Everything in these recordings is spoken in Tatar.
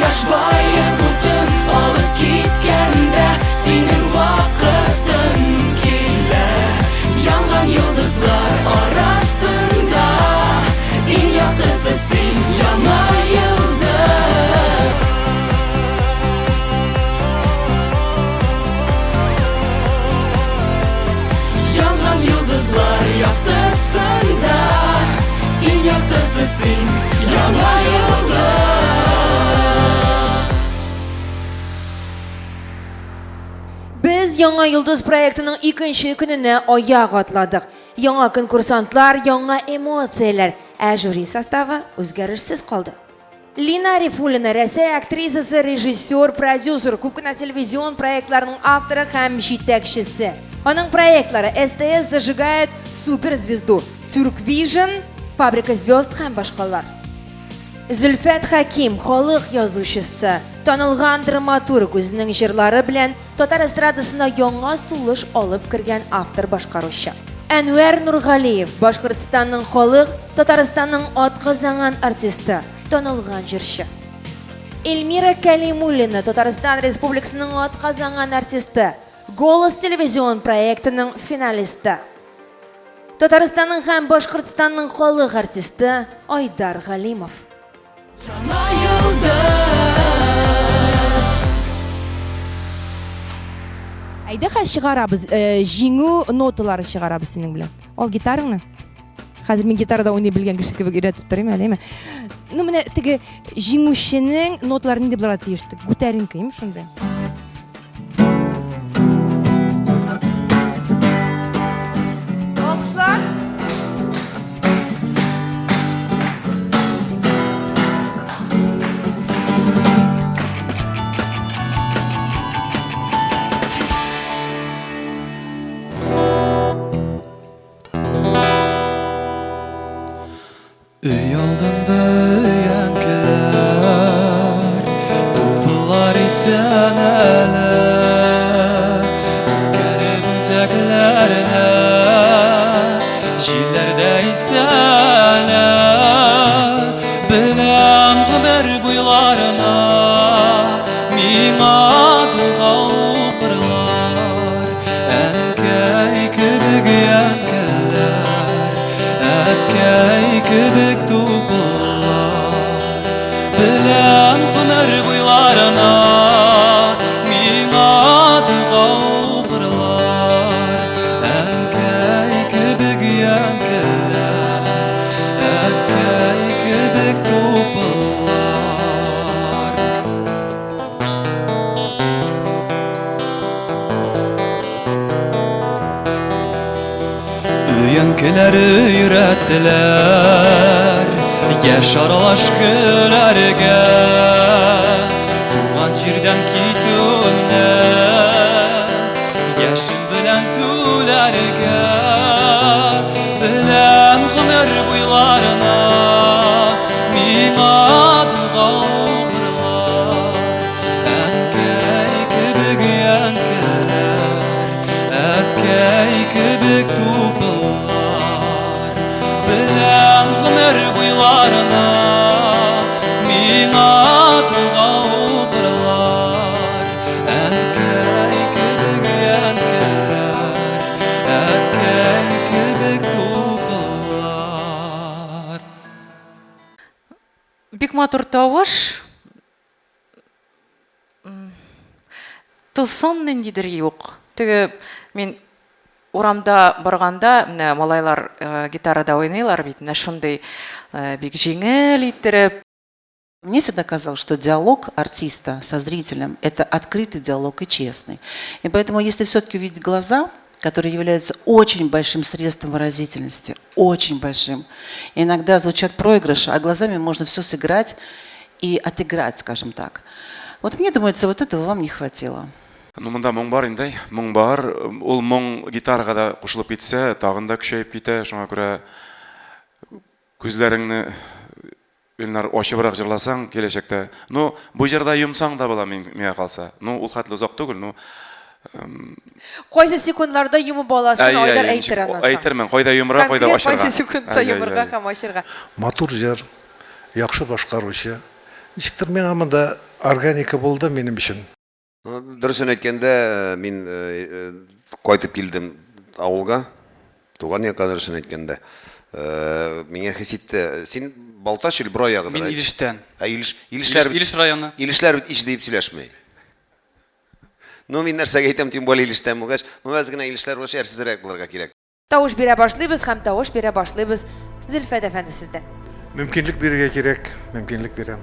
Кояш баеп утын алып киткәндә Синең вакытың килә. Янган йолдызлар арасында Иң яктысы син, яңа йолдыз. Янган йолдызлар яктысында Иң яктысы син, яңа йолдыз. Без Яңа йолдыз проектының икенче көненә аяк атладык. Яңа конкурсантлар, яңа эмоцияләр, ә жюри составы үзгәрешсез калды. Лина Арифуллина, Рәсәй актрисасы, режиссер, продюсер, күп кенә телевизион проектларның авторы һәм җитәкчесе. Аның проектлары СТС зажигает суперзвезду, Тюрквижн, Фабрика звезд һәм башкалар. Зөлфәт Хәким, халык язучысы, танылган драматург, үзенең җырлары белән татар эстрадасына яңа сулыш алып кергән автор-башкаручы. Әнвәр Нургалиев, Башкортстанның халык, Татарстанның атказанган артисты, танылган җырчы. Эльмира Кәлимуллина, Татарстан Республикасының атказанган артисты, Голос телевизион проектының финалисты. Татарстанның һәм Башкортстанның халык артисты Айдар Галимов. Яңа йолдыз. Әйдә хәзер чыгарабыз, э, җиңү ноталары чыгарабыз синең белән. Ал гитараңны. Хәзер мин гитарада уйный белгән кеше кебек өйрәтеп торыйм әле, әйме? Ну менә теге җиңүченең ноталары нинди булырга тиеш? Күтәренке, әйме шундый. Алкышлар. Өй алдында өянкеләр, Тупылар исән әле. Үткәреп үзәкләренә, Җилләр дә исә әле. Беләм гомер буйларына, Миңа дога укырлар. Әнкәй кебек өянкеләр, Әткәй кебек тупыллар. Беләм гомер буйларына Миңа дога укырлар. Әнкәй кебек өянкеләр, Әткәй кебек тупыллар. Өянкеләр өйрәттеләр Яшь аралаш көләргә. Туган җирдән китүеңне Яшем белән түләргә. Беләм гомер буйларына Миңа дога укырлар. Әнкәй кебек өянкеләр, Әткәй кебек тупыллар. Беләм гомер буйларына Миңа дога укырлар. Әнкәй кебек өянкеләр, Әткәй кебек тупыллар. Бик матур тавыш. Тылсым ниндидер юк. Теге мин урамда барганда, менә малайлар э, гитарада уйныйлар бит, менә шундый э, бик җиңел иттереп. Мне всегда казалось, что диалог артиста со зрителем – это открытый диалог и честный. И поэтому, если все-таки увидеть глаза, которые являются очень большим средством выразительности, очень большим, иногда звучат проигрыши, а глазами можно все сыграть и отыграть, скажем так. Вот мне думается, вот этого вам не хватило. Ну, монда моң бар инде, моң бар. Ул моң гитарага да кушылып китсә, тагын да көчәеп китә. Шуңа күрә күзләреңне Илнар ачыбрак җырласаң киләчәктә. Ну, бу җырда йомсаң да була мин, миңа калса. Ну, ул хәтле озак түгел, ну. Кайсы секундларда йомып аласын Әй, Айдар әй, әйтер ничек, аннан соң. әйтермен, кайда йомырга, кайда Конкрет ачырга. кайсы секундта Әй, әй, йомырга әй. һәм ачырга. Матур җыр, яхшы башкаручы. Ничектер миңа монда Органика булды минем өчен. Дөресен әйткәндә, мин кайтып килдем авылга, туган якка, дөресен әйткәндә. Миңа хис итте. Син Балтач или Борай ягыдыр? Мин Илештән. Ә Илеш, Илешләр Илеш районы. Илешләр бит ич диеп сөйләшми. Ну, мин нәрсәгә әйтәм, тем более Илештән булгач, ну, әз генә Илешләр булгач, әрсезрәк булырга кирәк. Тавыш бирә башлыйбыз һәм тавыш бирә башлыйбыз Зөлфәт әфәнде сездән. Мөмкинлек бирергә кирәк, мөмкинлек бирәм.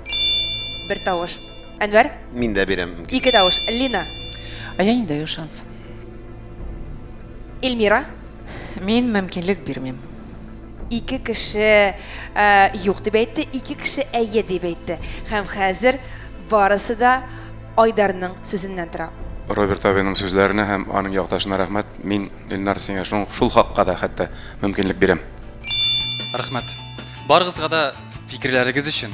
Бер тавыш. Әнвәр? Мин дә бирәм. Ике тавыш. Лина? А я не даю шанс. Эльмира? Мин мөмкинлек бирмим. Ике кеше юк дип әйтте, ике кеше әйе дип әйтте. Һәм хәзер барысы да Айдарның сүзеннән тора. Роберт абыйның сүзләренә һәм аның якташына рәхмәт. Мин, Илнар, сиңа шул, шул хакка да хәтта мөмкинлек бирәм. Рәхмәт. Барыгызга да фикерләрегез өчен,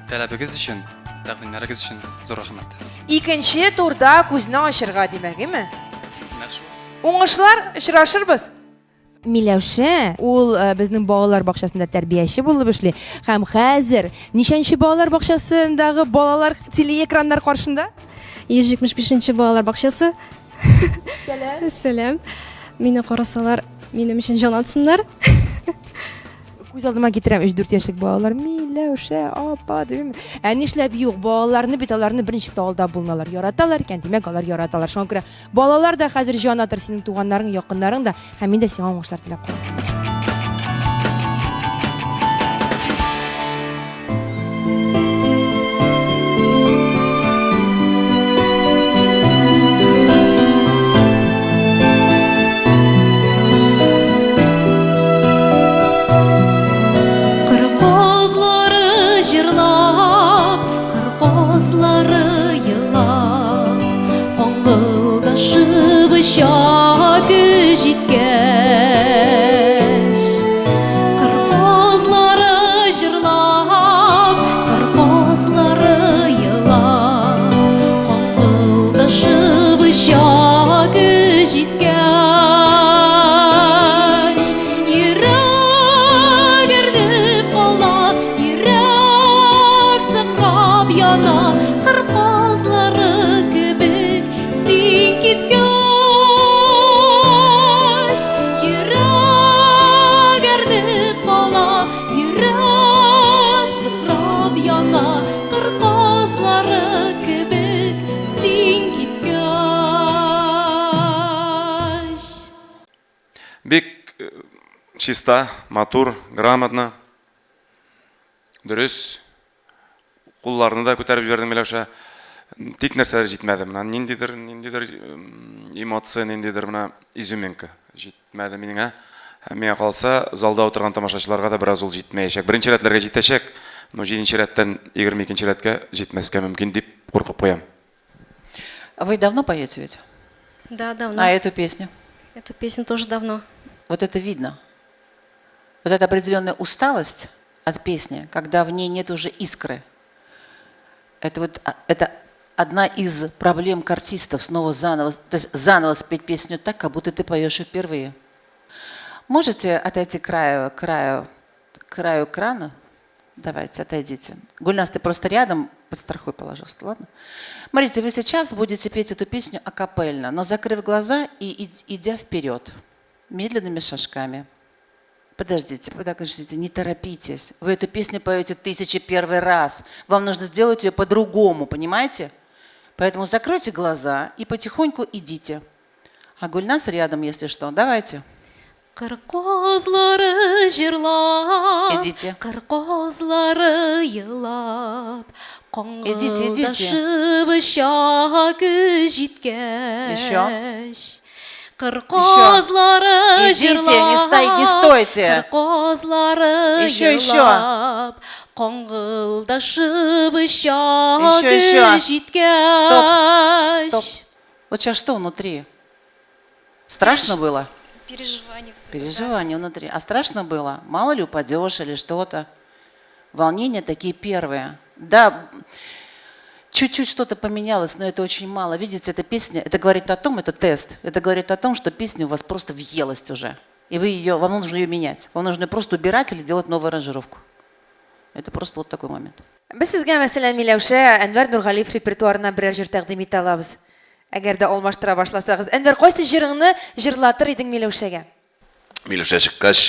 таләбегез өчен, тәкъдимнәрегез өчен зур рәхмәт. Икенче турда күзне ачырга, димәк, әйме? Нәкъ шулай. Уңышлар, очрашырбыз! Миләүшә, ул э, безнең балалар бакчасында тәрбияче булып эшли. Һәм хәзер ничәнче балалар бакчасындагы балалар телеэкраннар каршында? 175 нче балалар бакчасы. Сәлам. Сәлам. Мине карасалар, минем өчен җан атсыннар. Күз алдыма китерәм 3-4 яшьлек балалар. Миләүшә, апа дим. Ә нишләп юк? Балаларны бит аларны берничек тә алдап булмыйлар. Яраталар икән, димәк, алар яраталар. Шуңа күрә Балалар да хәзер җан атыр, синең туганнарың, якыннарың да, һәм мин дә сиңа уңышлар теләп калам. Кыр казлары җырлап, кыр казлары елап, Каңгылдашып оча көз җиткәч. Кыр казлары җырлап, кыр казлары елап, Каңгылдашып оча көз җиткәч. Йөрәк әрнеп кала, йөрәк сыкрап яна, Кыр казлары кебек син киткәч. Йөрәк әрнеп кала, йөрәк сыкрап яна, Кыр казлары кебек син киткәч. Бик чиста, матур, грамотно, дөрес. Кулларны да күтәреп җибәрдең, Миләүшә. Тик нәрсәләр җитмәде. Менә ниндидер, ниндидер эмоция, ниндидер менә изюминка җитмәде миңа. Һәм миңа калса, залда утырган тамашачыларга да бераз ул җитмәячәк. Беренче рәтләргә җитәчәк, но җиденче рәттән 22 рәткә җитмәскә мөмкин дип куркып куям. Вы давно поете ведь? Да, давно. А эту песню? Эту песню тоже давно. Вот это видно. Вот эта определенная усталость от песни, когда в ней нет уже искры. Это вот, это одна из проблем к артистов, снова заново, то есть заново спеть песню так, как будто ты поешь ее впервые. Можете отойти к краю, к краю, к краю экрана? Давайте, отойдите. Гульнас, ты просто рядом, подстрахуй, пожалуйста, ладно? Смотрите, вы сейчас будете петь эту песню акапельно, но закрыв глаза и идя вперед, медленными шажками. Подождите, подождите, не торопитесь. Вы эту песню поете 1001 раз. Вам нужно сделать ее по-другому, понимаете? Поэтому закройте глаза и потихоньку идите. А Гульнас рядом, если что. Давайте. Кыр казлары җырлап, Идите. кыр казлары елап, Идите, идите. каңгылдашып оча көз җиткәч. Еще. Кыр казлары Идите, не стой, не җырлап, стойте. кыр казлары Еще, еще. елап, каңгылдашып оча Еще, еще. көз җиткәч. Стоп. Вот сейчас что внутри? Страшно было? Переживание. Переживание внутри. А страшно было? Мало ли упадешь или что-то? Волнения такие первые. Да, чуть-чуть что-то поменялось, но это очень мало. Видите, эта песня, это говорит о том, это тест, это говорит о том, что песня у вас просто въелась уже. И вы ее, вам нужно ее менять. Вам нужно ее просто убирать или делать новую аранжировку. Это просто вот такой момент. Без сезгә, мәсәлән, Миләүшә, Әнвәр Нургалиев репертуарыннан берәр җыр тәкъдим итә алабыз. Әгәр дә алмаштыра башласагыз. Әнвәр, кайсы җырыңны җырлатыр идең Миләүшәгә? Миләүшә чыккач,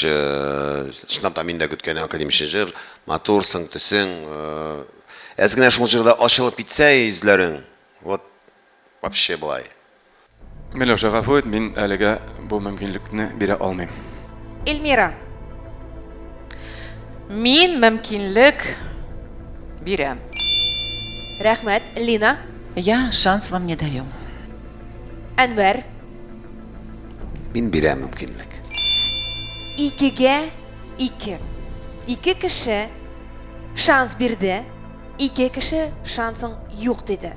чынлап та мин дә көткән академичә җыр, матурсың, төсең. Әз генә шул җырда ачылып китсә йөзләрең, вот вообще болай. Миләүшә, гафу ит, мин әлегә бу мөмкинлекне бирә алмыйм. Эльмира. Мин мөмкинлек бирәм. Рәхмәт. Лина. Я шанс вам не даю. Әнвәр. Мин бирәм мөмкинлек. Икегә ике. Ике кеше шанс бирде, ике кеше шансың юк диде.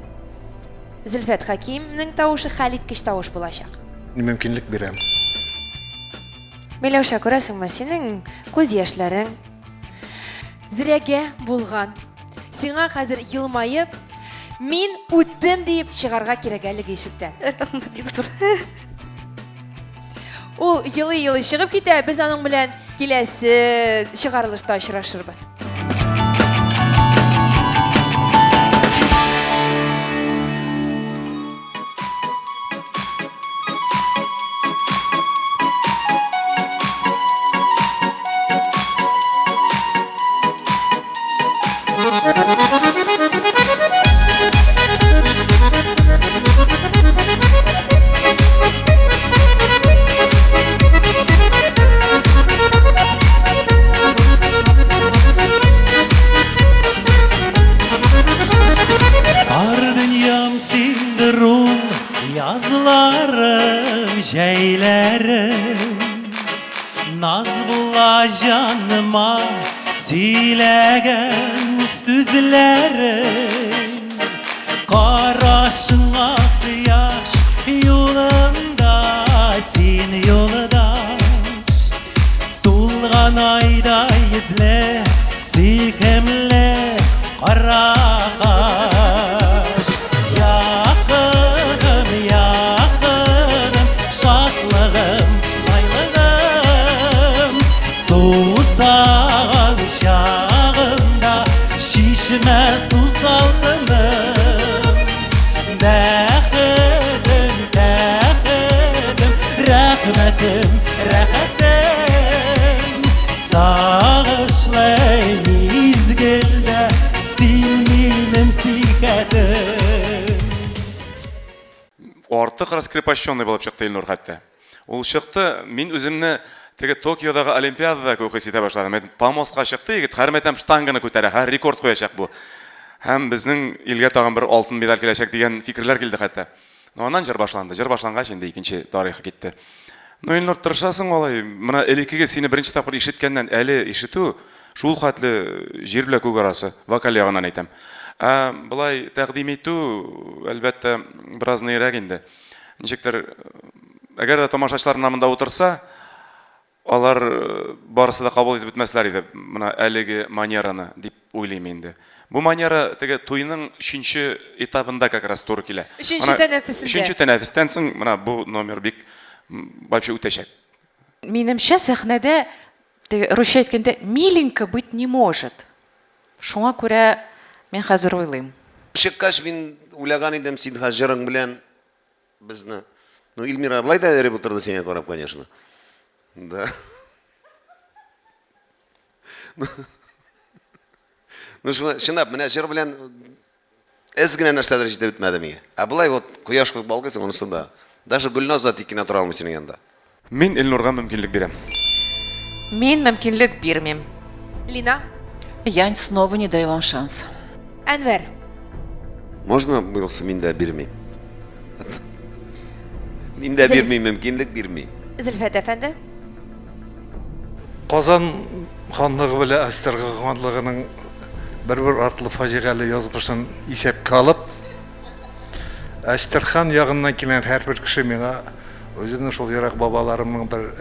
Зөлфәт Хәкимнең тавышы хәлиткеч тавыш булачак. Мин мөмкинлек бирәм. Миләүшә, күрәсеңме, синең күз яшьләрең зрәгә булган. Сиңа хәзер елмаеп, мин үттем диеп чыгарга кирәк әлеге ишектән. Рәхмәт, бик зур. Ул елый-елый чыгып китә, без аның белән киләсе чыгарылышта очрашырбыз. Бар дөньям синдер ул, язларым, җәйләрем. Наз була җаныма сөйләгән сүзләрең. Карашыңа кояш юлымда син юлдаш. Тулган айда йөзле, сөйкемле каракаш. Якыным, якыным, шатлыгым, байлыгым. Сусаган чагымда чишмә су салкыным. Бәхетем, тәхетем, рәхмәтем, рәхәтем. Сагышлы мизгелдә син минем сихәтем. Артык раскрепощенный булып чыкты Илнур хәтта. Ул чыкты, мин үземне теге Токиодагы Олимпиадада күк хис итә башладым. Әйтем, помостка чыкты егет, һәр мәйтәм штанганы күтәрә, һәр рекорд куячак бу. Һәм безнең илгә тагын бер алтын медаль киләчәк дигән фикерләр килде хәтта. Ну, аннан җыр башланды. Җыр башлангач, инде икенче тарихы китте. Ну, Илнур, тырышасың алай. Менә элеккеге сине беренче тапкыр ишеткәннән әле ишетү шул хәтле җир белән күк арасы, вокаль ягыннан әйтәм. Ә болай тәкъдим итү, әлбәттә, бераз ныйрак инде. Ничектер, әгәр дә тамашачылар менә монда утырса, алар барысы да кабул итеп бетмәсләр иде менә әлеге манераны, дип уйлыйм инде. Бу манера теге туйның өченче этабында как раз туры килә. Өченче тәнәфесендә. Өченче тәнәфестән соң менә бу номер бик вообще үтәчәк. Минемчә, сәхнәдә, теге русча әйткәндә, миленько быть не может. Шуңа күрә мин хәзер уйлыйм. Чыккач, мин уйлаган идем, син хәзер җырың белән безне. Ну, Эльмира былай да эреп утырды сиңа карап, конечно. Да. Ну, шуңа, чынлап, менә җыр белән әз генә нәрсәдер җитеп бетмәде миңа. Ә болай вот кояш кебек балкыйсың, онысы да. Даже Гөлназ да тик кенә тора алмый синең янда. Мин Эльнурга мөмкинлек бирәм. Мин мөмкинлек бирмим. Лина. Я снова не даю вам шанс. Әнвәр. Можно булса мин дә бирмим. Мин дә бирмим, мөмкинлек бирмим. Зөлфәт әфәнде. Казан ханлыгы белән Әстерхан ханлыгының бер-бер артлы фаҗигале язмышын исәпкә алып, Әстерхан ягыннан килгән һәрбер кеше миңа үземнең шул ерак бабаларымның бер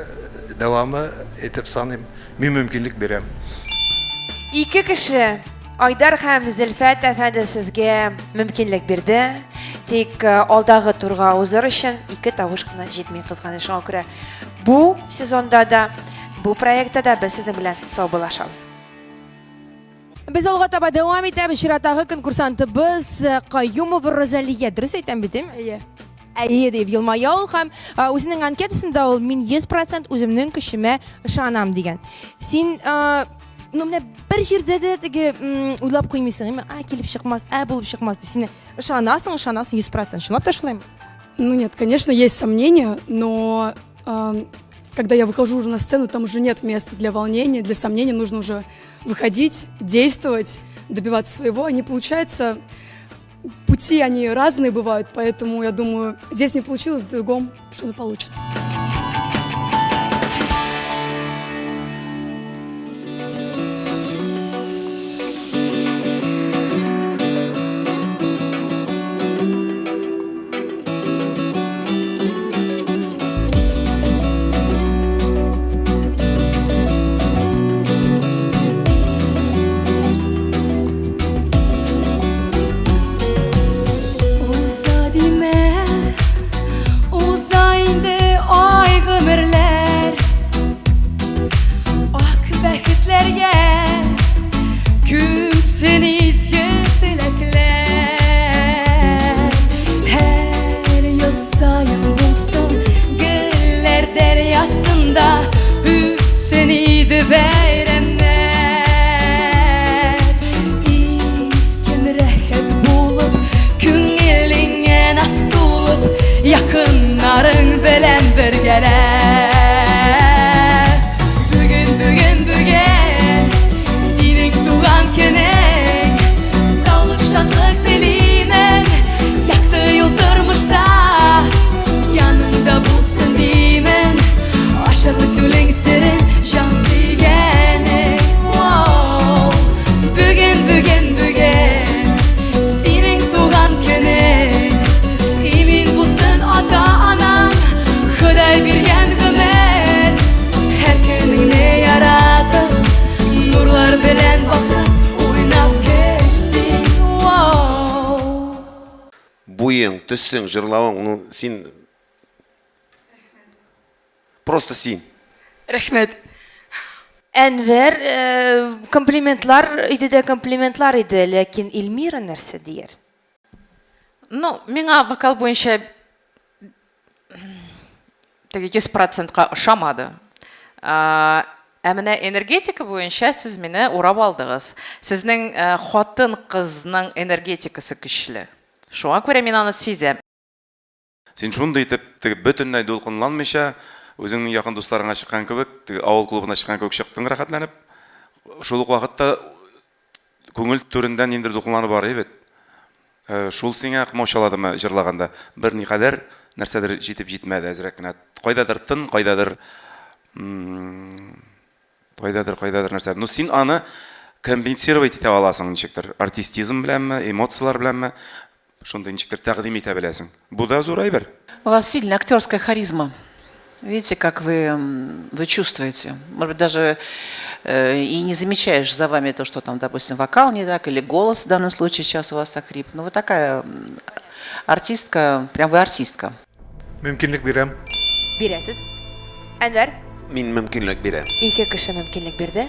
дәвамы итеп саныйм. Мин мөмкинлек бирәм. Ике кеше, Айдар һәм Зөлфәт әфәнде сезгә мөмкинлек бирде. Тик алдагы турга узыр өчен ике тавыш кына җитми, кызганыч. Шуңа күрә бу сезонда да, бу проектта да без сезнең белән саубуллашабыз. Без алга таба дәвам итәбез. Чираттагы конкурсантыбыз э, Каюмова Розалия. Дөрес әйтәм бит, әйме? Әйе. Әйе дип елмая ул һәм э, үзенең анкетасында ул мин 100% үземнең көчемә ышанам дигән. Син э, ну менә бер җирдә дә теге уйлап куймыйсың, әйме? А килеп чыкмас, ә булып чыкмас дип. Син ышанасың, ышанасың 100%. Чынлап та шулаймы? Ну нет, конечно, есть сомнения, но э, когда я выхожу уже на сцену, там уже нет места для волнения, для сомнений, нужно уже выходить, действовать, добиваться своего. А не получается, пути они разные бывают, поэтому я думаю, здесь не получилось, в другом что-то получится. Уза димә, уза инде ай гомерләр. Ак бәхетләргә күмсен изге теләкләр. Һәр ел саен булсын гөлләр дәрьясында үтсен иде бәйрәмнәр. Иркен рәхәт булып, күңелеңә наз тулып, якыннарың белән бергәләп. Бүген, бүген, бүген синең туган көнең. Саулык, шатлык телимен, якты юл тормышта яныңда булсын димен. Ачарлык күлең сере, җан сөйгәнең. Воу. Бүген, бүген, бүген синең туган көнең. Имин булсын ата-анаң, Ходай биргән гомер. Һәр көнеңне яратып, нурлар белән балкып, уйнап көл син. Воу. Буең, төсең, җырлавың, ну, син Просто син. Рәхмәт. Әнвәр, э, комплиментлар иде дә комплиментлар иде, ләкин Эльмира нәрсә дияр? Ну, миңа вокал буенча теге 100 процентка ошамады. Ә менә энергетика буенча сез мине урап алдыгыз. Сезнең э, хатын-кызның энергетикасы көчле. Шуңа күрә мин аны сизәм. Син шундый итеп, теге бөтенләй дулкынланмыйча, үзеңнең якын дусларыңа чыккан кебек, теге авыл клубына чыккан кебек чыктың рәхәтләнеп. Шул ук вакытта күңел түрендә ниндидер дулкынлану бар бит. Э, шул сиңа комачауладымы җырлаганда? Берникадәр нәрсәдер җитеп җитмәде әзрәк кенә. Кайдадыр тын, кайдадыр Кайдадыр, кайдадыр нәрсә. Ну, син аны компенсировать итә аласың ничектер. Артистизм беләнме, эмоцияләр беләнме, шундый ничектер тәкъдим итә беләсең. Бу да зур әйбер. У вас сильная актерская харизма. Видите, как вы, вы чувствуете. Может быть, даже э, и не замечаешь за вами то, что там, допустим, вокал не так, или голос в данном случае сейчас у вас охрип. Ну, вы такая артистка, прям вы артистка. Мөмкинлек бирәм. Бирәсез. Әнвәр? Мин мөмкинлек бирәм. Ике кеше мөмкинлек бирде.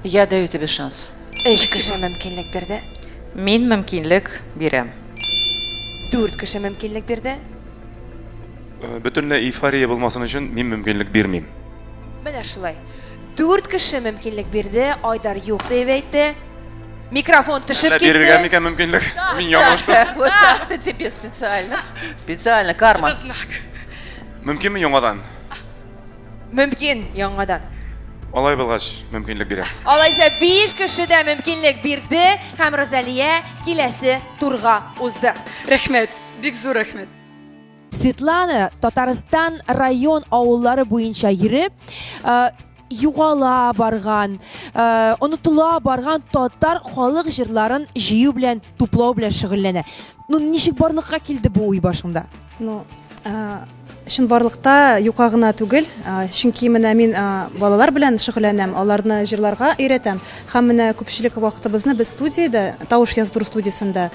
Я даю тебе шанс. Өч кеше мөмкинлек бирде. Мин мөмкинлек бирәм. Дүрт кеше мөмкинлек бирде. Э, бөтенләй эйфория булмасын өчен мин мөмкинлек бирмим. Менә шулай. Дүрт кеше мөмкинлек бирде, Айдар юк дип әйтте. Микрофон төшеп Әллә китте. бирергә микән мөмкинлек? Мин ялгыштым. Вот так это тебе специально. Специально, карма. Это знак. Мөмкинме яңадан? Мөмкин яңадан. Алай булгач, мөмкинлек бирәм. Алайса биш кеше дә мөмкинлек бирде һәм Розалия киләсе турга узды. Рәхмәт, бик зур рәхмәт. Светлана Татарстан район авыллары буенча йөреп, э, югала барган, э, онытыла барган татар халык җырларын җыю белән, туплау белән шөгыльләнә. Ну, ничек барлыкка килде бу уй башыңда? Ну, э, чынбарлыкта юка гына түгел, э, чөнки менә мин балалар белән шөгыльләнәм, аларны җырларга өйрәтәм. Һәм менә күпчелек вакытыбызны без студиядә, тавыш яздыру студиясендә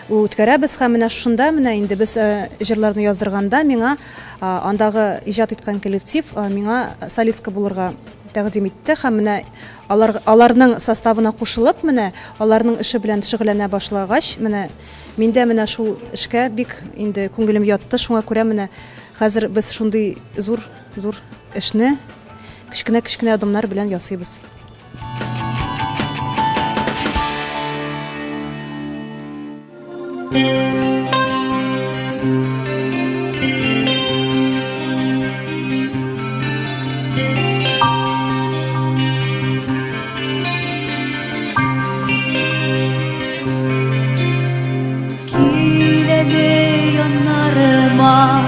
үткәрәбез һәм менә шушында менә инде без җырларны яздырганда миңа андагы иҗат иткән коллектив миңа солистка булырга тәкъдим итте һәм менә алар аларның составына кушылып, менә аларның эше белән шөгыльләнә башлагач, менә мин дә менә шул эшкә бик инде күңелем ятты. Шуңа күрә менә хәзер без шундый зур зур эшне кечкенә-кечкенә адымнар белән ясыйбыз. Кил әле яннарыма,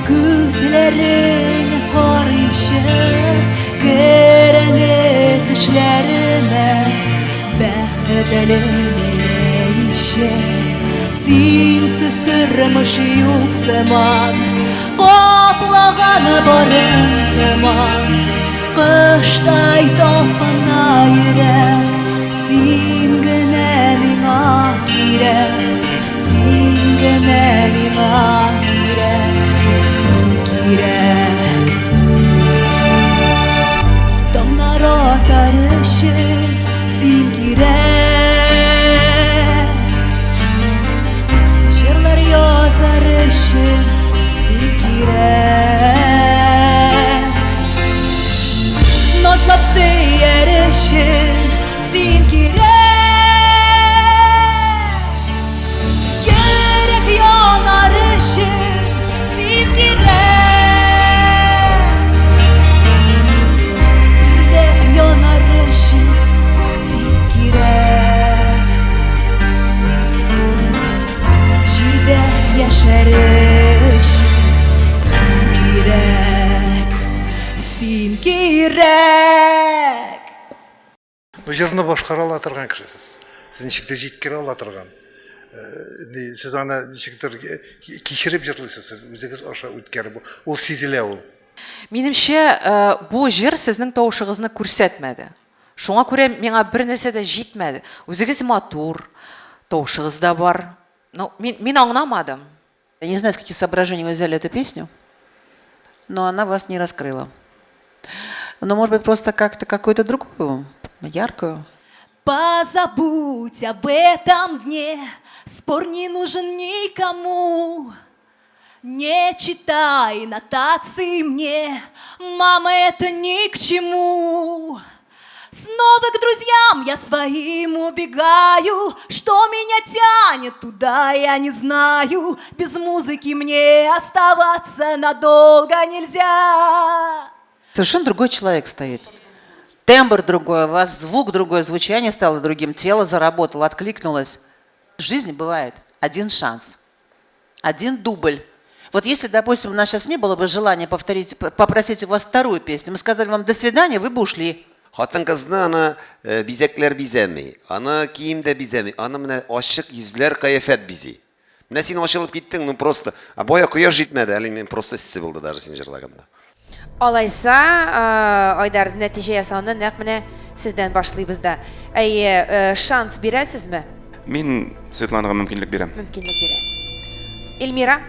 күзләреңә карыймчы, кер әле төшләремә, бәхет әле мине итче. Синсез тормыш юк сыман, каплаган барын томан. Кыштай талпына йөрәк, син генә миңа кирәк, син генә миңа кирәк, син кирәк. Таңнар атар өчен син кирәк, җырлар язар өчен син кирәк. Назлап сөяр өчен син кирәк. Йөрәк янар өчен син кирәк. Дөрләп янар өчен син кирәк. Җирдә яшәр өчен син кирәк. Син кирәк. Бу җырны башкара ала торган кеше сез. Сез ничектер җиткерә ала торган. Сез аны ничектер кичереп җырлыйсыз, сез үзегез аша үткәреп. Ул сизелә ул. Минемчә, бу җыр сезнең тавышыгызны күрсәтмәде. Шуңа күрә миңа бер нәрсә дә җитмәде. Үзегез матур, тавышыгыз да бар. Ну, мин, мин аңламадым. Я не знаю, с каких соображений вы взяли эту песню, но она вас не раскрыла. Но, может быть, просто как-то какую-то другую, яркую. Позабудь об этом дне, спор не нужен никому. Не читай нотации мне, мама, это ни к чему. Снова к друзьям я своим убегаю, что меня тянет туда, я не знаю. Без музыки мне оставаться надолго нельзя. Совершенно другой человек стоит. Тембр другой, у вас звук другой, звучание стало другим, тело заработало, откликнулось. В жизни бывает один шанс, один дубль. Вот если, допустим, у нас сейчас не было бы желания повторить, попросить у вас вторую песню, мы сказали вам «до свидания», вы бы ушли. Хатын-кызны аны бизәкләр бизәми, аны кием дә бизәми, аны менә ачык йөзләр, кыяфәт бизи. Менә син ачылып киттең, ну просто. А бая кояш җитмәде, әле мин просто эссе булды даже син җырлаганда. Алайса, Айдар, нәтиҗә ясауны нәкъ менә сездән башлыйбыз да. Әйе, шанс бирәсезме? Мин Светланага мөмкинлек бирәм. Мөмкинлек бирәсез. Эльмира?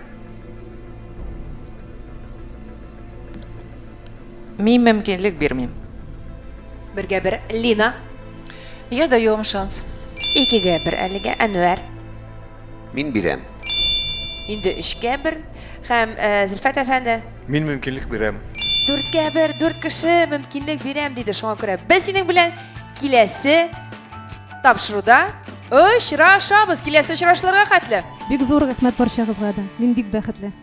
Мин мөмкинлек бирмим. Бергә бер Лина. Я даю вам шанс. Икегә бер әлегә Әнвәр. Мин бирәм. Инде өчкә бер. Һәм э, Зөлфәт әфәнде. Мин мөмкинлек бирәм. Дүрткә бер, дүрт кеше мөмкинлек бирәм диде. Шуңа күрә без синең белән киләсе тапшыруда очрашабыз. Киләсе очрашуларга хәтле. Бик зур рәхмәт барчагызга да. Мин бик бәхетле.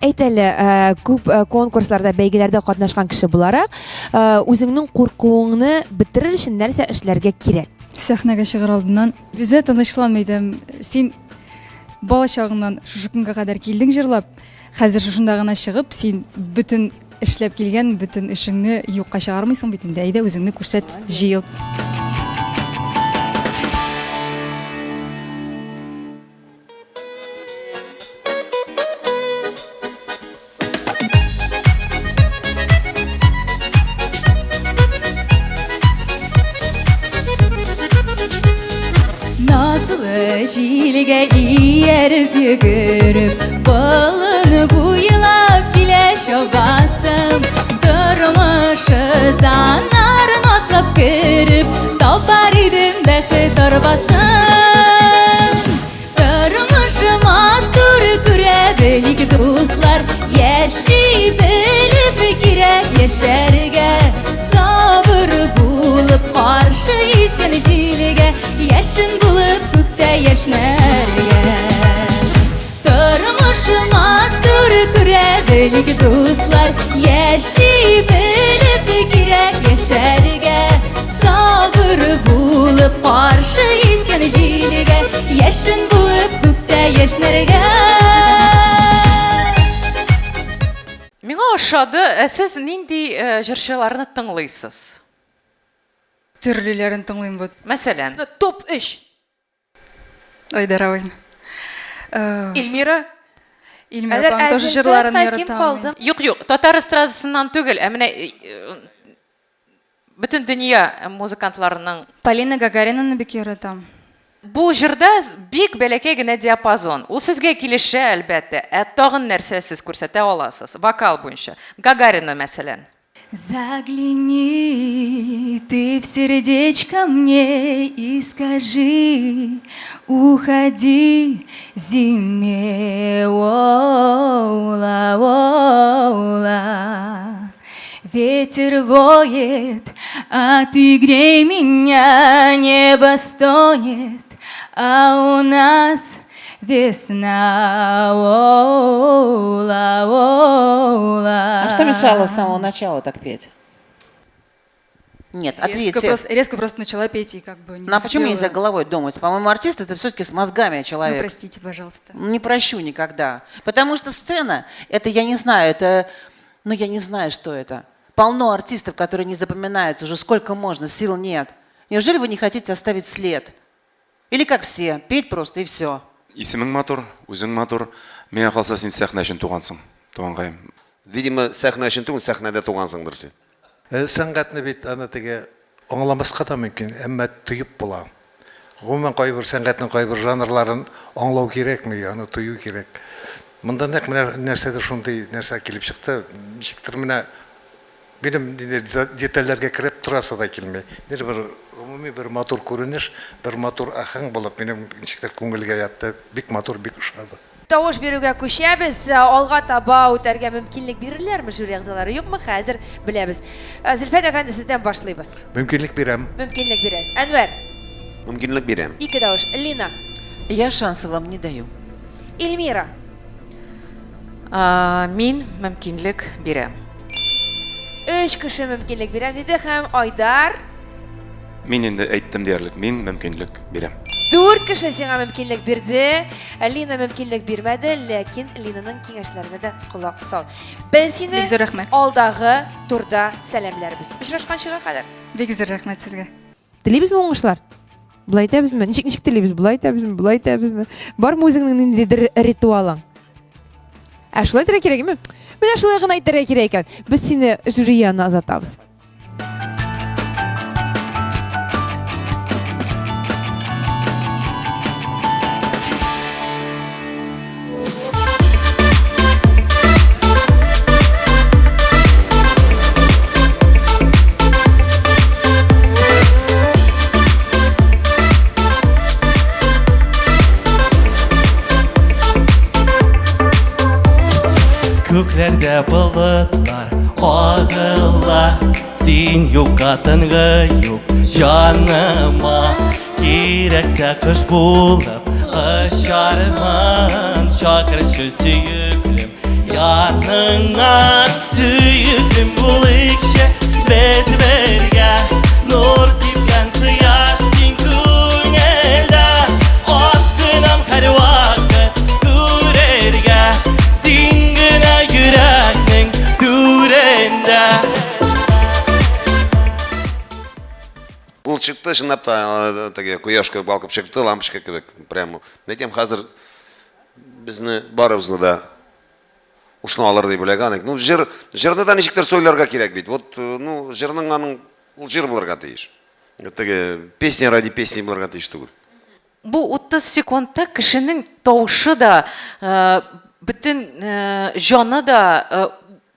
Әйт әле, э, күп э, конкурсларда, бәйгеләрдә катнашкан кеше буларак, э, үзеңнең куркуыңны бетерер өчен нәрсә эшләргә кирәк? Сәхнәгә чыгар алдыннан үзе тынычланмый идем. Син бала чагыңнан шушы көнгә кадәр килдең җырлап, хәзер шушында гына чыгып, син бөтен эшләп килгән бөтен эшеңне юкка чыгармыйсың бит инде. Әйдә үзеңне күрсәт, җыел. Назлы җилгә ияреп йөгереп, болын буйлап килә чабасым. Тормыш ызана. бәхет арбасын. Тормыш матур күрә белик, дуслар, яши белеп кирәк яшәргә. Сабыр булып каршы искән җилгә, яшен булып күктә яшьнәргә. Тормыш матур күрә белик, дуслар, яши белеп кирәк яшәргә. Сабыр булып каршы искән җилгә, яшен булып күктә яшьнәргә. Миңа ошады. Ә сез нинди җырчыларны тыңлыйсыз? Төрлеләрен тыңлыйм вот. Мәсәлән? Топ 3. Айдар абый. Эльмира. Эльмира апаның тоже җырларын яратам. Юк, юк, татар эстрадасыннан түгел, ә менә бөтен дөнья музыкантларының. Полина Гагаринаны бик яратам. Бу җырда бик бәләкәй генә диапазон. Ул сезгә килешә, әлбәттә. Ә тагын нәрсә сез күрсәтә аласыз? Вокал буенча. Гагарина, мәсәлән. Загляни ты в сердечко мне и скажи, уходи зиме, ола, ола. Ветер воет, а ты грей меня, небо стонет, а у нас весна, ола, ола. А что мешало с самого начала так петь? Нет, Резко ответьте. просто, резко просто начала петь и как бы не Ну а почему успела. нельзя головой думать? По-моему, артист это все-таки с мозгами человек. Ну, простите, пожалуйста. Не прощу никогда. Потому что сцена, это я не знаю, это, ну я не знаю, что это. Полно артистов, которые не запоминаются, уже сколько можно, сил нет. Неужели вы не хотите оставить след? Или как все, петь просто и все. Исемең матур, үзең матур. Миңа калса, син сәхнә өчен тугансың, туганкаем. Видимо, сәхнә өчен түгел, сәхнәдә тугансыңдыр син. Сәнгатьне бит аны теге аңламаска да мөмкин, әмма тоеп була. Гомумән, кайбер сәнгатьнең кайбер жанрларын аңлау кирәкми, аны тою кирәк. Монда нәкъ менә нәрсәдер шундый нәрсә килеп чыкты, ничектер менә минем детальләргә кереп торасы да килми. Нидер бер гомуми бер матур күренеш, бер матур аһәң булып минем ничектер күңелгә ятты. Бик матур, бик ошады. Тавыш бирүгә күчәбез. Алга таба үтәргә мөмкинлек бирерләрме жюри әгъзалары, юкмы, хәзер беләбез. Зөлфәт әфәнде, сездән башлыйбыз. Мөмкинлек бирәм. Мөмкинлек бирәсез. Әнвәр. Мөмкинлек бирәм. Ике тавыш. Лина. Я шансы вам не даю. Эльмира. Мин мөмкинлек бирәм. Өч кеше мөмкинлек бирәм диде һәм Айдар. Мин инде әйттем диярлек, мин мөмкинлек бирәм. Дүрт кеше сиңа мөмкинлек бирде. Лина мөмкинлек бирмәде, ләкин Линаның киңәшләренә дә колак сал. Без сине Бик зур рәхмәт. алдагы турда сәламләрбез. Очрашканчыга кадәр. Бик зур рәхмәт сезгә. Телибезме уңышлар? Болай итәбезме? Ничек ничек телибез? Болай итәбезме? Болай итәбезме? Бармы үзеңнең ниндидер ритуалың? Ә шулай әйтергә кирәкме? Менә шулай гына әйтергә кирәк икән. Без сине жюри янына озатабыз. Күкләрдә болытлар агыла, син юкка тынгы юк җаныма. Кирәксә кош булып очармын, чакырчы сөеклем яныңа. Сөеклем булыйкчы без бергә, нур сипкән кояш син күңелдә. Ашкынам һәрвакыт күрергә, син генә йөрәкнең түрендә. Ул чыкты, чынлап та, теге кояш кебек балкып чыкты, лампочка кебек. Прямо. Әйтәм, хәзер безне барыбызны да ушны алыр дип уйлаган идек. Ну, җыр, җырны да ничектер сөйләргә кирәк бит. Вот, ну, җырның аның ул җыр булырга тиеш. Теге песня ради песни булырга тиеш түгел. Бу 30 секундта кешенең тавышы да, бөтен җаны да,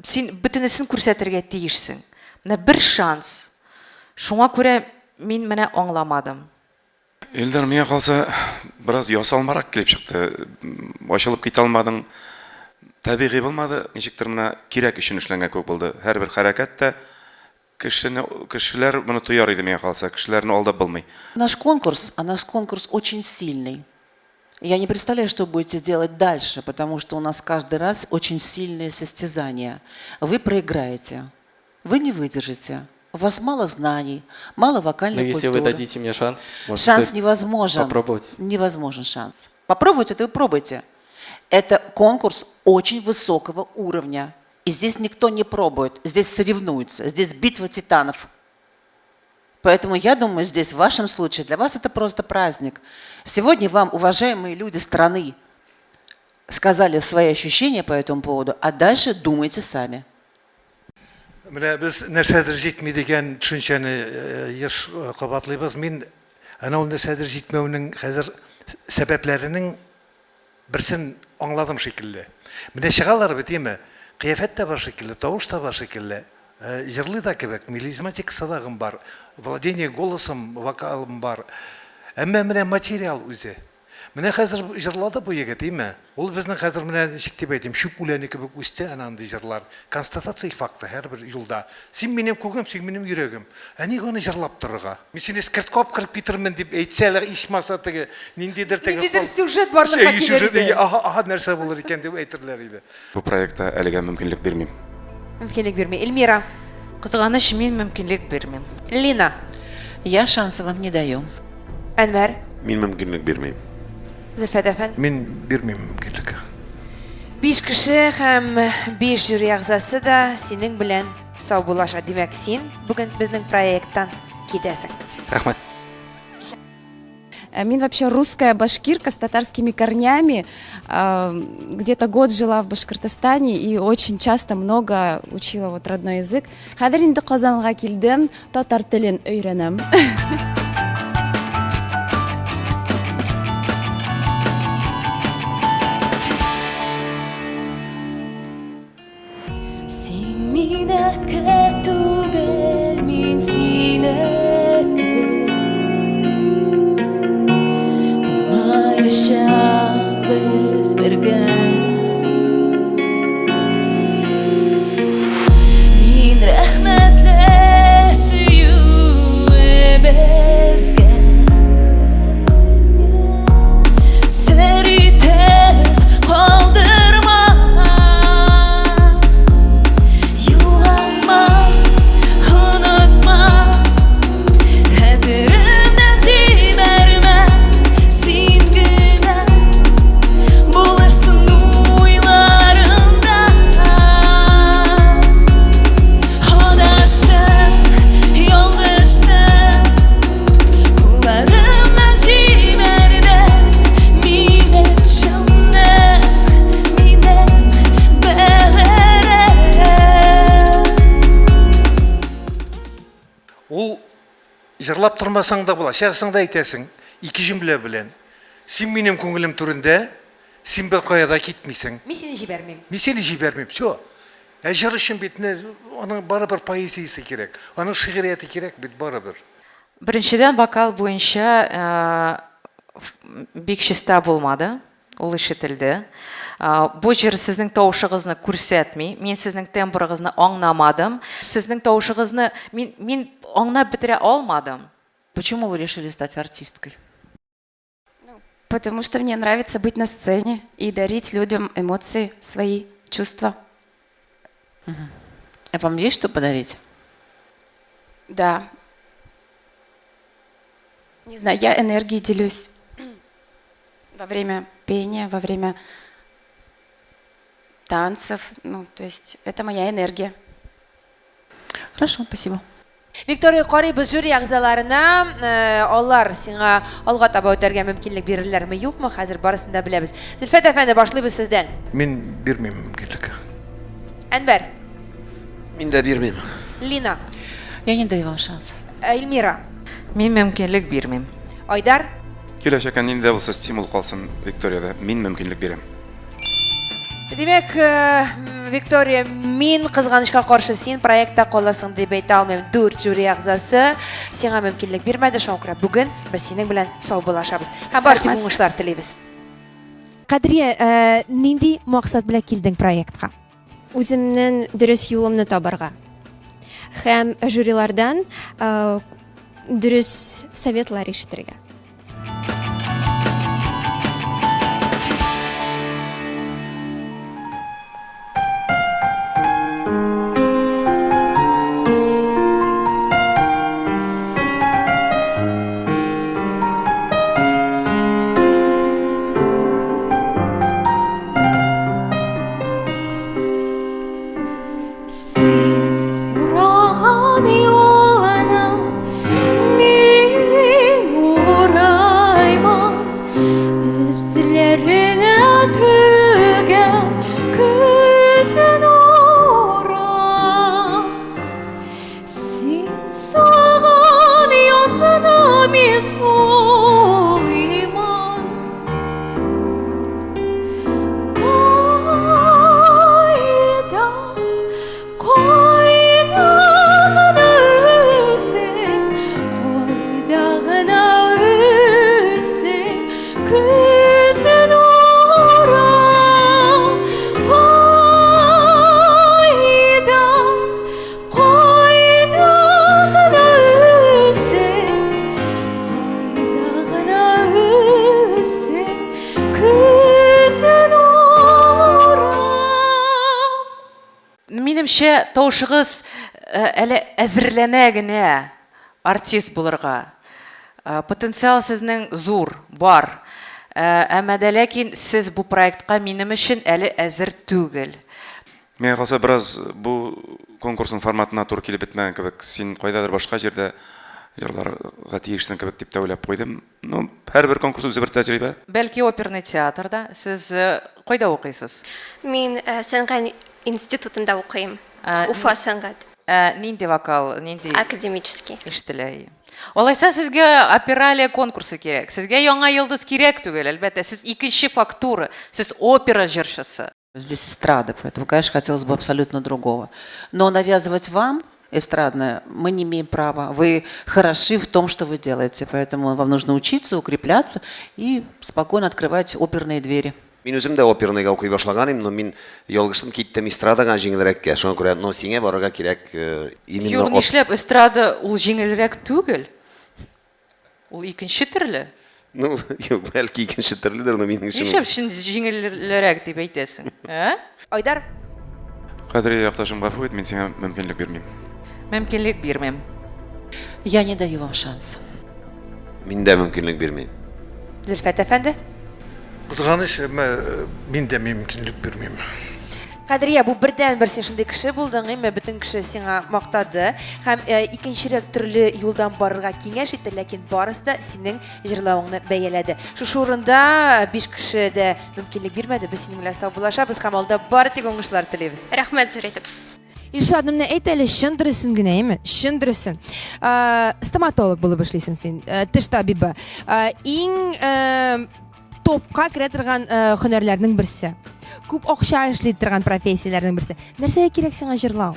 син бөтенесен күрсәтергә тиешсең. Менә бер шанс. Шуңа күрә мин менә аңламадым. Илдар, миңа калса, бераз ясалмарак килеп чыкты. Ачылып китә алмадың. Табигый булмады, ничектер менә кирәк өчен эшләнгән кебек булды. Һәрбер хәрәкәт тә кешене, кешеләр моны тояр иде миңа калса, кешеләрне алдап булмый. Наш конкурс, а наш конкурс очень сильный. Я не представляю, что будете делать дальше, потому что у нас каждый раз очень сильные состязания. Вы проиграете, вы не выдержите. У вас мало знаний, мало вокальной Ну, если культуры. вы дадите мне шанс, может, Шанс стоит невозможен. Попробовать. Невозможен шанс. Попробуйте, это вы пробуйте. Это конкурс очень высокого уровня. И здесь никто не пробует, здесь соревнуются, здесь битва титанов. Поэтому я думаю, здесь в вашем случае для вас это просто праздник. Сегодня вам, уважаемые люди страны, сказали свои ощущения по этому поводу, а дальше думайте сами. Менә без нәрсәдер җитми дигән төшенчәне э, еш э, кабатлыйбыз. Мин әнә ул нәрсәдер җитмәүнең хәзер сәбәпләренең берсен аңладым шикелле. Менә чыгалар бит, име? Кыяфәт тә бар шикелле, тавыш та бар шикелле. Э, җырлый да кебек, мелизматикасы да бар, владение голосом, вокалым бар. Әмма менә материал үзе. Менә хәзер җырлады бу егет, име? Ул безнең хәзер менә ничек дип әйтим, чүп үләне кебек үсте әнә андый җырлар. Констатация факты һәрбер юлда. Син минем күгем, син минем йөрәгем. Ә нигә аны җырлап торырга? Мин сине эскерткә алып кереп китермен дип әйтсә әле ичмаса теге ниндидер теге Ниндидер сюжет барлыкка килер иде. Аһа, аһа нәрсә булыр икән дип әйтерләр иде. Бу проектта әлегә мөмкинлек бирмим. Мөмкинлек бирми. Эльмира. Кызганыч, мин мөмкинлек бирмим. Лина. Я шанса вам не даю. Әнвәр. Мин мөмкинлек бирмим. Зөлфәт әфән. Мин бирмим мөмкинлек. Биш кеше һәм биш жюри әгъзасы да синең белән саубуллаша. Димәк, син бүген безнең проекттан китәсең. Рәхмәт. Э, мин вообще русская башкирка с татарскими корнями. Э, где-то год жила в Башкортостане и очень часто много учила вот родной язык. Хәзер инде Казанга килдем, татар телен өйрәнәм. Син минеке түгел, мин синеке. Булмаячак без бергә. Мин рәхмәтле сөюебезгә. Сер итеп калдырма, Югалма, онытма, Хәтеремнән җибәрмә, Син генә булырсың уйларымда. Адаштым, ялгыштым, Кулларымнан җибәрде минем җаным, минем бәгырем. Ул җырлап тормасаң да була, чыгасың да әйтәсең, ике җөмлә белән. Син минем күңелем түрендә, син беркая да китмисең. Мин сине җибәрмим. Мин сине җибәрмим, все. Ә җыр өчен бит аның барыбер поэзиясе кирәк, аның шигърияте кирәк бит барыбер. Беренчедән, вокал буенча бик чиста булмады, ул ишетелде. Бу җыр сезнең тавышыгызны күрсәтми, мин сезнең тембрыгызны аңнамадым. Сезнең тавышыгызны мин, мин аңнап бетерә алмадым. Почему вы решили стать артисткой? Потому что мне нравится быть на сцене и дарить людям эмоции, свои чувства. А вам есть что подарить? Да. Не знаю, я энергией делюсь во время пения, во время танцев. Ну, то есть это моя энергия. Хорошо, спасибо. Виктория, карыйбыз жюри әгъзаларына, э, алар сиңа алга таба үтәргә мөмкинлек бирерләрме, юкмы, хәзер барысын да беләбез. Зөлфәт әфәнде, башлыйбыз сездән. Мин бирмим мөмкинлек. Әнвәр. Мин дә бирмим. Лина. Я не даю вам шанс. Э, Эльмира. Мин мөмкинлек бирмим. Айдар. Киләчәккә нинди дә булса стимул калсын Викториядә. Мин мөмкинлек бирәм. Димәк, Виктория, мин кызганычка каршы син проектта каласың дип әйтә алмыйм. Дүрт жюри әгъзасы сиңа мөмкинлек бирмәде, шуңа күрә бүген без синең белән саубуллашабыз. Һәм бары тик уңышлар телибез. Кадрия, э, нинди максат белән килдең проектка? Үземнең дөрес юлымны табарга. Һәм жюрилардан э, дөрес советлар ишетергә. Син ураган юлны мин ураймын, Эзләреңә төгәл күзен урам. Син салган язны мин сулыймын. Кайда, кайда гына үзең, кайда гына үзең, күзен урам. Кайда, кайда гына үзең, кайда гына үзең, күзен урам. Минемчә, тавышыгыз әле әзерләнә генә артист булырга. Потенциал сезнең зур, бар. Әмма дә ләкин сез бу проектка минем өчен әле әзер түгел. Миңа калса, бераз бу конкурсның форматына туры килеп бетмәгән кебек. Син кайдадыр башка җирдә җырларга тиешсең кебек дип тә уйлап куйдым. Ну, һәрбер конкурс үзе бер тәҗрибә. Бәлки оперный театрда. Сез кайда укыйсыз? Мин сәнгать институтында укыйм. Уфа сәнгать. Ә нинди вокал, нинди? Академический. Ишетелә. Алайса сезгә опералия конкурсы кирәк. Сезгә Яңа йолдыз кирәк түгел, әлбәттә. Сез икенче фактура, сез опера җырчысы. Здесь эстрада, поэтому, конечно, хотелось бы абсолютно другого. Но навязывать вам эстрадное мы не имеем права. Вы хороши в том, что вы делаете, поэтому вам нужно учиться, укрепляться и спокойно открывать оперные двери. Мин үзем дә оперныйга укый башлаган идем, но мин ялгыштым, киттем эстрадага җиңелрәккә. Шуңа күрә, но сиңа барырга кирәк э, именно Юк, нишләп эстрада ул җиңелрәк түгел? Ул икенче төрле. Ну, юк, бәлки икенче төрледер, но минем өчен. Нишләп син җиңелрәк дип әйтәсең? Ә? Айдар? Кадри якташым, гафу ит, мин сиңа мөмкинлек бирмим. Мөмкинлек бирмим. Я не даю вам шанс. Мин дә мөмкинлек бирмим. Зөлфәт әфәнде? Кызганыч, әмма мин дә мөмкинлек бирмим. Кадрия, бу бердәнбер син шундый кеше булдың, әмма бөтен кеше сиңа мактады һәм икенчерәк төрле юлдан барырга киңәш итте, ләкин барысы да синең җырлавыңны бәяләде. Шушы урында биш кеше дә мөмкинлек бирмәде, без синең белән саубуллашабыз һәм алда бары тик уңышлар телибез. Рәхмәт зур итеп. Илшат, менә әйт әле, чын дөресен генә, әйме? Чын дөресен. Стоматолог булып эшлисең син, теш табибы. Иң топка керә торган һөнәрләрнең берсе. Күп акча эшли торган профессияләрнең берсе. Нәрсәгә кирәк сиңа җырлау?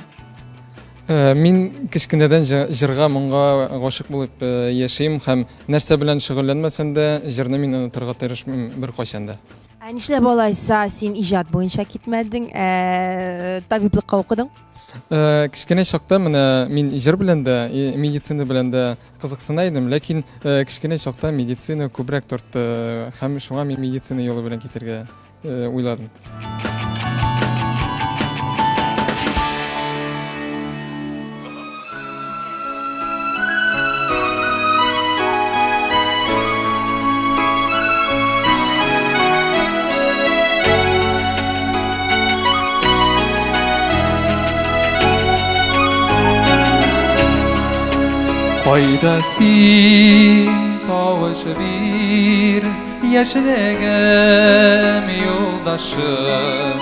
Мин кечкенәдән җырга, моңга гашыйк булып яшим һәм нәрсә белән шөгыльләнмәсәм дә, җырны мин онытырга тырышмыйм беркайчан да. Ә нишләп алайса син иҗат буенча китмәдең, ә табиблыкка укыдың? Кечкенә чакта менә мин җыр белән дә, медицина белән дә кызыксына идем, ләкин кечкенә чакта медицина күбрәк тартты һәм шуңа мин медицина юлы белән китәргә уйладым. Кайда син, тавыш бир, яшьлегем юлдашым?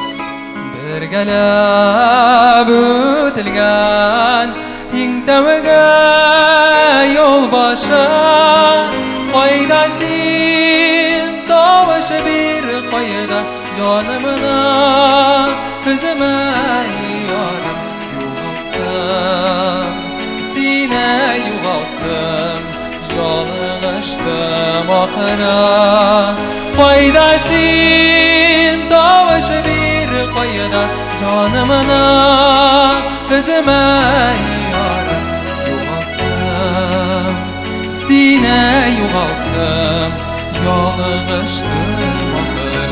Бергәләп үтелгән иң тәүге юл башы. Кайда син, тавыш бир, кайда җанымның Җанымны үземә ярым югалттым. Сине югалттым, ялгыштым ахыры. Кайда син, тавыш бир, кайда җанымны үземә ярым югалттым. Сине югалттым, ялгыштым ахыры.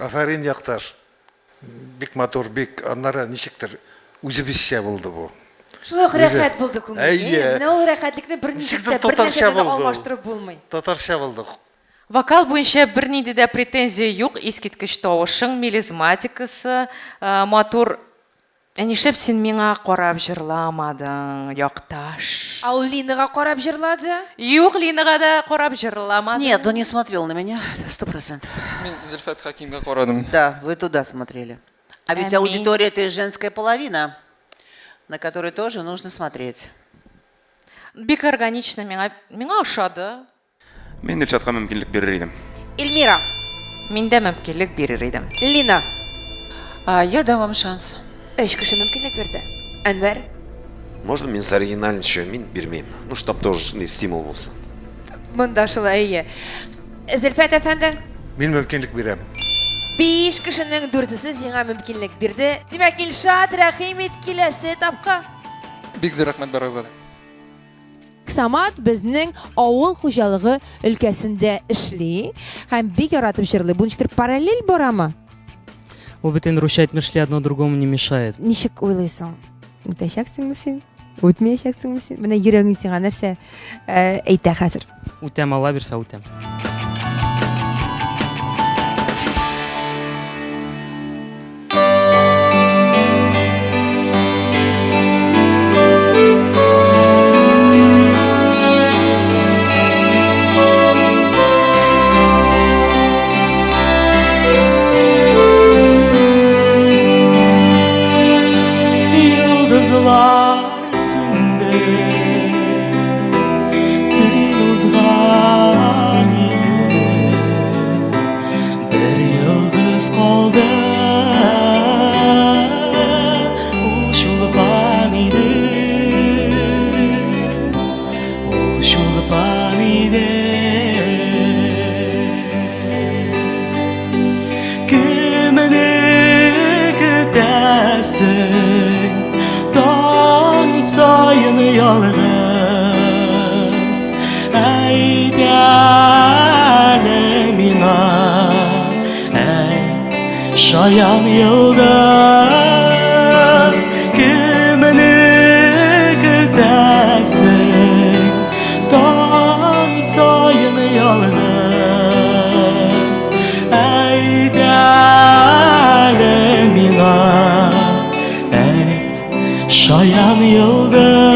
Афәрин, якташ. Бик матур, бик аннары ничектер үзебезчә булды бу. Шулай ук Үзе. рәхәт булды күңелгә. Әйе. Менә ул рәхәтлекне берничек Ничектер тә, бер татарча нәрсә белән дә булды ул. алмаштырып булмый. Татарча булды. Вокал буенча бернинди дә претензия юк, искиткеч тавышың, мелизматикасы матур. Ә нишләп син миңа карап җырламадың, якташ? Ә ул Линага карап җырлады. Юк, Линага да карап җырламадың. Нет, он не смотрел на меня, 100%. Мин Зөлфәт Хәкимгә карадым. Да, вы туда смотрели. А ведь Аминь. аудитория это и женская половина, на которую тоже нужно смотреть. Бик органично миңа, миңа ошады. Мин Илшатка мөмкинлек бирер идем. Эльмира. Мин дә мөмкинлек бирер идем. Лина. А я дам вам шанс. Өч кеше мөмкинлек бирде. Әнвәр. Можно мин оригинальничаю, мин бирмим. Ну, чтоб тоже шундый стимул булсын. Монда шулай, әйе. Зөлфәт әфәнде. Мин мөмкинлек бирәм. Биш кешенең дүртесе сиңа мөмкинлек бирде. Димәк, Илшат, рәхим ит киләсе этапка. Бик зур рәхмәт барыгызга да. Самат безнең авыл хуҗалыгы өлкәсендә эшли һәм бик яратып җырлый. Бу ничектер параллель барамы? Ул бит инде русча әйтмешли, одно другому не мешает. Ничек уйлыйсың? Үтәчәксеңме син? Үтмәячәксеңме син? Менә йөрәгең сиңа нәрсә э, әйтә хәзер? Үтәм, Алла бирсә, үтәм. Йолдызлар сүнде, төн узган иде, бер йолдыз калды, ул Чулпан иде, ул Чулпан иде. Кемне көтәсең таң саен ялгыз, әйт әле миңа, әйт, шаян йолдыз, кемне көтәсең таң саен ялгыз, әйт әле миңа, әйт, шаян йолдыз.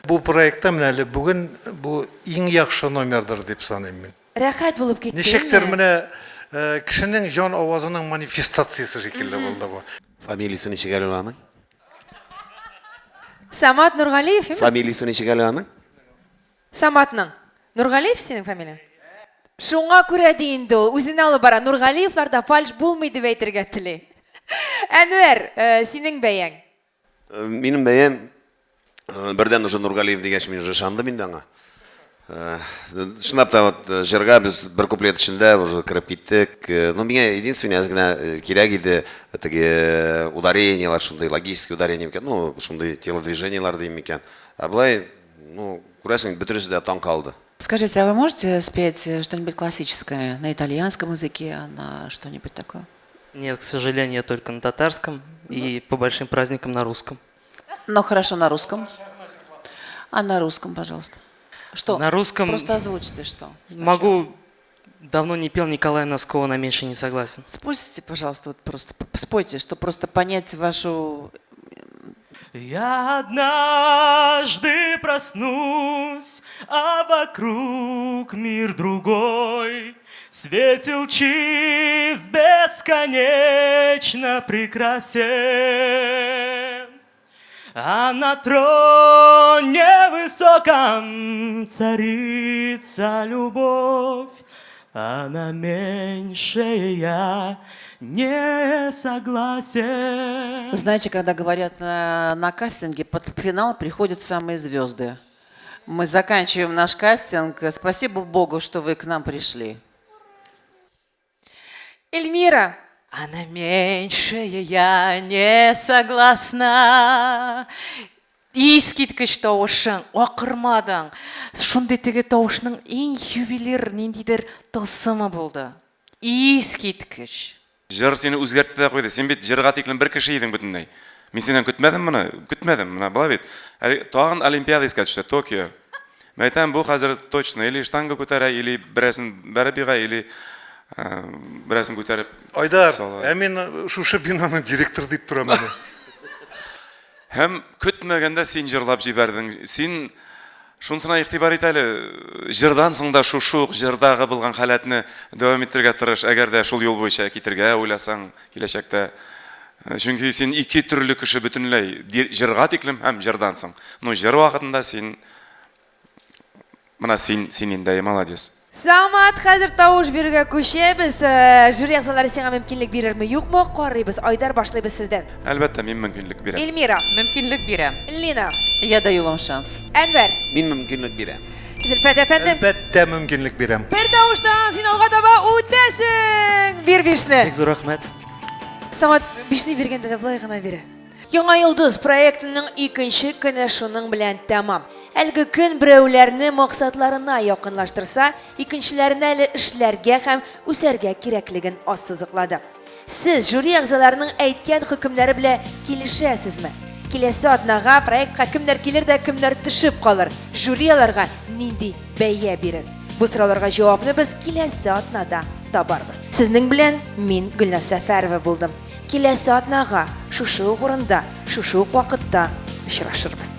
Бу проектта менә әле бүген бу иң яхшы номердыр дип саныйм мин. Рәхәт булып китте. Ничектер менә э, кешенең җан авазының манифестациясе шикелле булды бу. Фамилиясе ничек әле аның? Самат Нургалиев, әйме? Фамилиясе ничек әле аның? Саматның. Нургалиев синең фамилияң? Шуңа күрә ди инде ул, үзенә алып бара. Нургалиевларда фальш булмый дип әйтергә тели. Әнвәр, э, синең бәяң. Э, минем бәям э, бердән уже Нургалиев дигәч мин уже ышандым инде аңа. Э, чынлап та вот җырга без бер куплет эчендә уже кереп киттек. Ну, миңа единственное әз генә кирәк иде теге ударениелар шундый, логический ударение микән, ну, шундый телодвижениелар дим микән. Ә болай, ну, күрәсең, бөтересе дә таң калды. Скажите, а вы можете спеть что-нибудь классическое на итальянском языке, на что-нибудь такое? Нет, к сожалению, я только на татарском и по большим праздникам на русском. Ну, хорошо, на русском. А на русском, пожалуйста. Что? На русском... Просто озвучьте, что. Сначала. Могу... Давно не пел Николая Носкова, на меньше не согласен. Спустите, пожалуйста, вот просто спойте, чтобы просто понять вашу... Я однажды проснусь, а вокруг мир другой. Светел чист, бесконечно прекрасен. А на троне высоком царица любовь, А на меньшее я не согласен. Знаете, когда говорят на кастинге, под финал приходят самые звезды. Мы заканчиваем наш кастинг. Спасибо Богу, что вы к нам пришли. Эльмира. А на меньшее я не согласна. Искиткеч тавышың, акырмадың. Шундый теге тавышның иң ювелир ниндидер тылсымы булды. Искиткеч. Җыр сине үзгәртте дә куйды. Син бит җырга тиклем бер кеше идең бөтенләй. Мин синнән көтмәдем моны, көтмәдем. Менә болай бит. Әле тагын Олимпиада искә төште, Токио. Мин әйтәм, бу хәзер точно или штанга күтәрә, или берәрсен бәреп ега, или берәрсен күтәреп Айдар, сала. ә мин шушы бинаның директоры дип торам әле. Һәм көтмәгәндә син җырлап җибәрдең. Син шунысына игътибар ит әле, җырдан соң да шушы ук җырдагы булган халәтне дәвам иттерергә тырыш, әгәр дә шул юл буенча китергә уйласаң киләчәктә. Чөнки син ике төрле кеше бөтенләй, җырга тиклем һәм җырдан соң. Ну, җыр вакытында син Менә син, син инде, молодец. Самат, хәзер тавыш бирүгә күчәбез. Жюри әгъзалары сиңа мөмкинлек бирерме, юкмы? Карыйбыз. Айдар, башлыйбыз сездән. Әлбәттә, мин мөмкинлек бирәм. Эльмира. Мөмкинлек бирәм. Лина. Я даю вам шанс. Әнвәр. Мин мөмкинлек бирәм. Зөлфәт әфәнде. Әлбәттә, мөмкинлек бирәм. Бер тавыштан син алга таба үтәсең. Бир бишне. Бик зур рәхмәт. Самат, бишне биргәндә дә болай гына бирә. Яңа йолдыз проектының икенче көне шуның белән тәмам. Әлеге көн берәүләрне максатларына якынлаштырса, икенчеләренә әле эшләргә һәм үсәргә кирәклеген ассызыклады. Сез жюри әгъзаларының әйткән хөкемнәре белән килешәсезме? Киләсе атнага проектка кемнәр килер дә кемнәр төшеп калыр? Жюри аларга нинди бәя бирер? Бу сорауларга җавапны без киләсе атнада табарбыз. Сезнең белән мин Гөлназ Сәфәрова булдым. Киләсе атнага шушы ук урында, шушы ук вакытта очрашырбыз.